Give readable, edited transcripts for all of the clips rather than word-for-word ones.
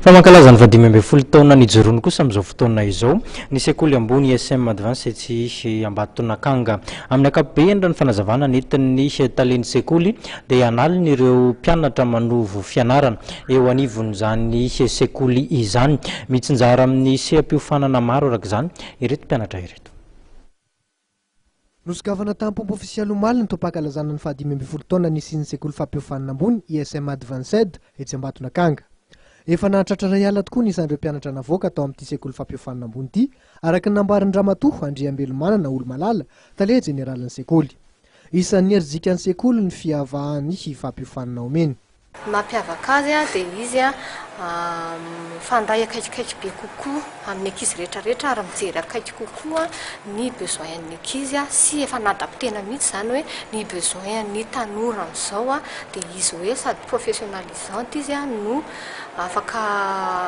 Fa mankalaza ny fahadimy ambin'ny folo taona nijoroany kosa amin'izao fotoana izao ny sekoly ambony ISM Advance etsy Ambatonakanga. Amin'ny ankapobeny, raha ny fanazavana nentin'ny talen'ny sekoly, dia an'aliny ireo mpianatra manovo fianarana eo anivon'izany sekoly izany. Mitsinjara amin'ny seha-piofanana maro araka izany ireto mpianatra ireto. Nosokafana tamin'ny ofisialy omaly ny taom-pankalazana ny faha-15 taona nisian'ny sekoly fampiofanana ambony ISM Advanced etsy Ambatonakanga. Efa nahatratra 100 tokoa ny isan'ireo mpianatra navoaka tao amin'ity sekoly fampiofanana ambony ity, araka ny nambaran-dRamatoa Andriambelomanana Olomalala, tale jeneralin'ny sekoly. Isan'ny herijika ny sekoly ny fiavahan'ny fampiofanana omeny. Mampiavaka azy dia izy mifandray akaikikaiky be kokoa amin'ny ankizy rehetrarehetra ary mijery akaiky kokoa ny besoin-n'ny ankizy sy efa na-adaptena mihitsy izany hoe ny besoin-n'ny tanora amin'izao dia izy hoe sady professionnalisante izy no afaka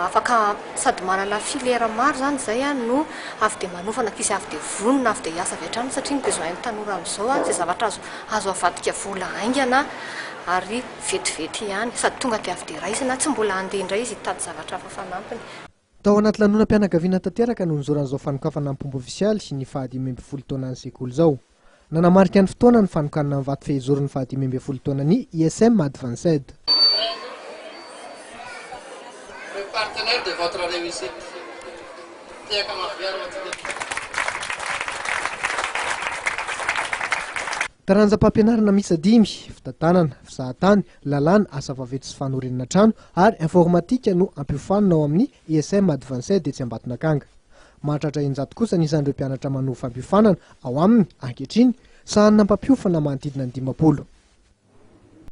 afaka sady manana filière maro izany izay no avy dia manofana ankizy avy dia vonona avy dia hiasa avy hatrany satria ny besoin-n'ny tanora amin'izao izay zavatra azo azo avadika vola haingana ary vetivety ihany sady tonga dia avy dia raisina, tsy mbola handeha indray izy hitady zavatra hafa fanampiny. Tao anaty lanonam-pianakaviana tanteraka no nizoran'izao fanokafana am-pomba ofisialy ny faha-15 taonan'ny sekoly izao. Nanamarika ny fotoana ny fanokanana ny vato fehizoron'ny faha-15 taonan'ny ISM Advanced. Le partenaire de votre réussite. Tehaka mafy ho antsika. Taranjam-pampianarana miisa dimy: fitantanana, fizahatany, lalàna, asa vaventy sy fanorenana trano ary informatika no ampiofanina ao amin'ny ISM Advanced etsy Ambatonakanga. Mahatratra 600 kosa ny isan'ireo mpianatra manovo fampiofanana ao aminy ankehitriny, sahanina mpampiofana manodidina ny 50.